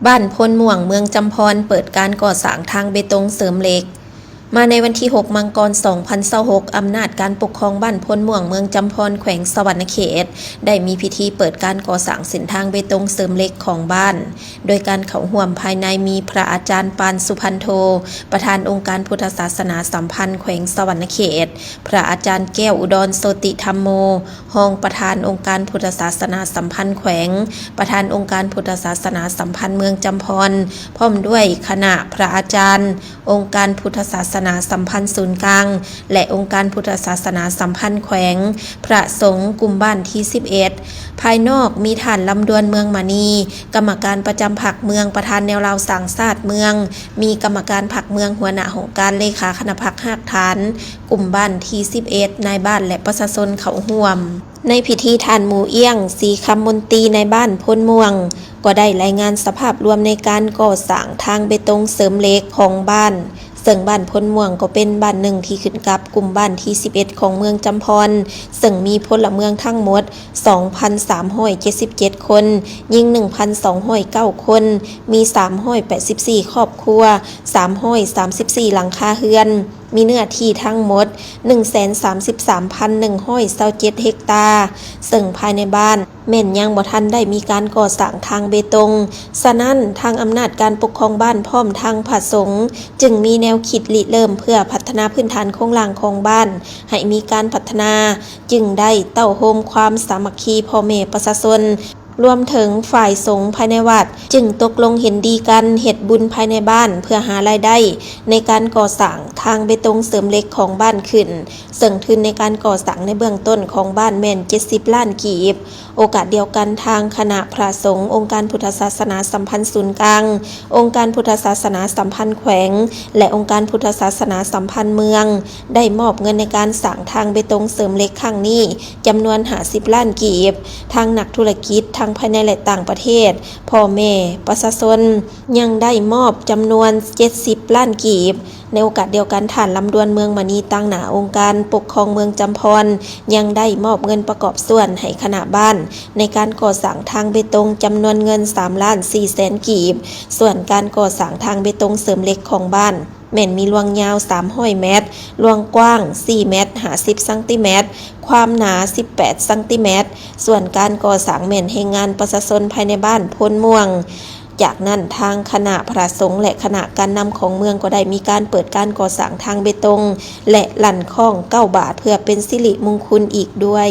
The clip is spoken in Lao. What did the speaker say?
ບ້ານໂພນມ່ວງ ເມືອງຈຳພອນ ເປີດການກໍ່ສ້າງທາງເບຕົງເສີມເຫຼັກ. ມາໃນວັນທີຫົກ ມັງກອນ ສອງພັນຊາວຫົກ ອຳນາດການປົກຄອງບ້ານໂພນມ່ວງ ເມືອງຈຳພອນ ແຂວງສະຫວັນນະເຂດ ໄດ້ມີພິທີເປີດການກໍ່ສ້າງເສັ້ນທາງເບຕົງເສີມເຫຼັກຂອງບ້ານ, ໂດຍການເຂົ້າຮ່ວມພາຍໃນມີພະອາຈານ ປານ ສຸພັນໂທ ປະທານອົງການພຸດທະສາສະໜາສຳພັນແຂວງສະຫວັນນະເຂດ, ພະອາຈານ ແກ້ວອຸດອນ ໂຊຕິທຳໂມ ຮອງປະທານອົງການພຸດທະສາສະໜາສຳພັນແຂວງ, ປະທານອົງການພຸດທະສາສະໜາສຳພັນເມືອງຈຳພອນ, ພ້ອມດ້ວຍຄະນະພະອາຈານອົງການພຸດທະສາສະໜາສຳພັນສູນກາງ ແລະ ອົງການພຸດທະສາສະໜາສຳພັນແຂວງ, ພະສົງກຸ່ມບ້ານທີສິບເອັດ. ພາຍນອກມີທ່ານ ລຳດວນ ເມືອງມະນີ ກຳມະການປະຈຳພັກເມືອງ, ປະທານແນວລາວສ້າງຊາດເມືອງ, ມີກຳມະການພັກເມືອງ, ຫົວໜ້າຫ້ອງການ, ເລຂາຄະນະພັກຮາກຖານ ກຸ່ມບ້ານທີສິບເອັດ ນາຍບ້ານ ແລະ ປະຊາຊົນເຂົ້າຮ່ວມ. ໃນພິທີ ທ່ານ ໝູອຽງ ສີຄຳມົນຕີ ນາຍບ້ານໂພນມ່ວງ ກໍໄດ້ລາຍງານສະພາບລວມໃນການກໍ່ສ້າງທາງເບຕົງເສີມເຫຼັກຂອງບ້ານ, ເຊິ່ງບ້ານໂພນມ່ວງກໍເປັນບ້ານໜຶ່ງທີ່ຂຶ້ນກັບກຸ່ມບ້ານທີສິບເອັດ ຂອງເມືອງຈຳພອນ, ເຊິ່ງມີພົນລະເມືອງທັງໝົດ ສອງພັນສາມຮ້ອຍເຈັດສິບເຈັດຄົນ, ຍິງ ໜຶ່ງພັນສອງຮ້ອຍເກົ້າຄົນ, ມີ ສາມຮ້ອຍແປດສິບສີ່ຄອບຄົວ, ສາມຮ້ອຍສາມສິບສີ່ຫຼັງຄາເຮືອນ, ມີເນື້ອທີ່ທັງໝົດ ໜຶ່ງແສນສາມສິບສາມພັນໜຶ່ງຮ້ອຍຊາວເຈັດເຮັກຕາ, ເຊິ່ງພາຍໃນບ້ານແມ່ນຍັງບໍ່ທັນໄດ້ມີການກໍ່ສ້າງທາງເບຕົງ. ສະນັ້ນ, ທາງອຳນາດການປົກຄອງບ້ານພ້ອມທັງພະສົງ ຈຶ່ງມີແນວຄິດລິເລີ່ມເພື່ອພັດທະນາພື້ນຖານໂຄງລ່າງຂອງບ້ານໃຫ້ມີການພັດທະນາ, ຈຶ່ງໄດ້ເຕົ້າໂຮມຄວາມສາມັກຄີພໍ່ແມ່ປະຊາຊົນ ລວມເຖິງຝ່າຍສົງພາຍໃນວັດ ຈຶ່ງຕົກລົງເຫັນດີກັນເຮັດບຸນພາຍໃນບ້ານ ເພື່ອຫາລາຍໄດ້ໃນການກໍ່ສ້າງທາງເບຕົງເສີມເຫຼັກຂອງບ້ານຂຶ້ນ, ເຊິ່ງທຶນໃນການກໍ່ສ້າງໃນເບື້ອງຕົ້ນຂອງບ້ານແມ່ນເຈັດສິບລ້ານກີບ. ໂອກາດດຽວກັນ, ທາງຄະນະພະສົງ, ອົງການພຸດທະສາສະໜາສຳພັນສູນກາງ, ອົງການພຸດທະສາສະໜາສຳພັນແຂວງ ແລະ ອົງການພຸດທະສາສະໜາສຳພັນເມືອງ ໄດ້ມອບເງິນໃນການສ້າງທາງເບຕົງເສີມເຫຼັກຄັ້ງນີ້ ຈຳນວນຫ້າສິບລ້ານກີບ, ທັງນັກທຸລະກິດທັງພາຍໃນ ແລະ ຕ່າງປະເທດ, ພໍ່ແມ່ປະຊາຊົນ ຍັງໄດ້ມອບຈຳນວນເຈັດສິບລ້ານກີບ. ໃນໂອກາດດຽວກັນ, ທ່ານ ລຳດວນ ເມືອງມະນີ ຕາງໜ້າອົງການປົກຄອງເມືອງຈຳພອນ ຍັງໄດ້ມອບເງິນປະກອບສ່ວນໃຫ້ຄະນະບ້ານ ໃນການກໍ່ສ້າງທາງເບຕົງຈຳນວນເງິນສາມລ້ານສີ່ແສນກີບ. ສ່ວນການກໍ່ສ້າງທາງເບຕົງເສີມເຫຼັກຂອງບ້ານ ແມ່ນມີລວງຍາວສາມຮ້ອຍແມັດ, ລວງກວ້າງສີ່ແມັດຫ້າສິບຊັງຕີແມັດ, ຄວາມໜາສິບແປດຊັງຕີແມັດ. ສ່ວນການກໍ່ສ້າງແມ່ນແຮງງານປະຊາຊົນພາຍໃນບ້ານໂພນມ່ວງ. ຈາກນັ້ນ, ທາງຄະນະພະສົງ ແລະ ຄະນະການນຳຂອງເມືອງກໍໄດ້ມີການເປີດການກໍ່ສ້າງທາງເບຕົງ ແລະ ລັ່ນຄ້ອງເກົ້າບາດ ເພື່ອເປັນສິລິມຸງຄຸນອີກດ້ວຍ.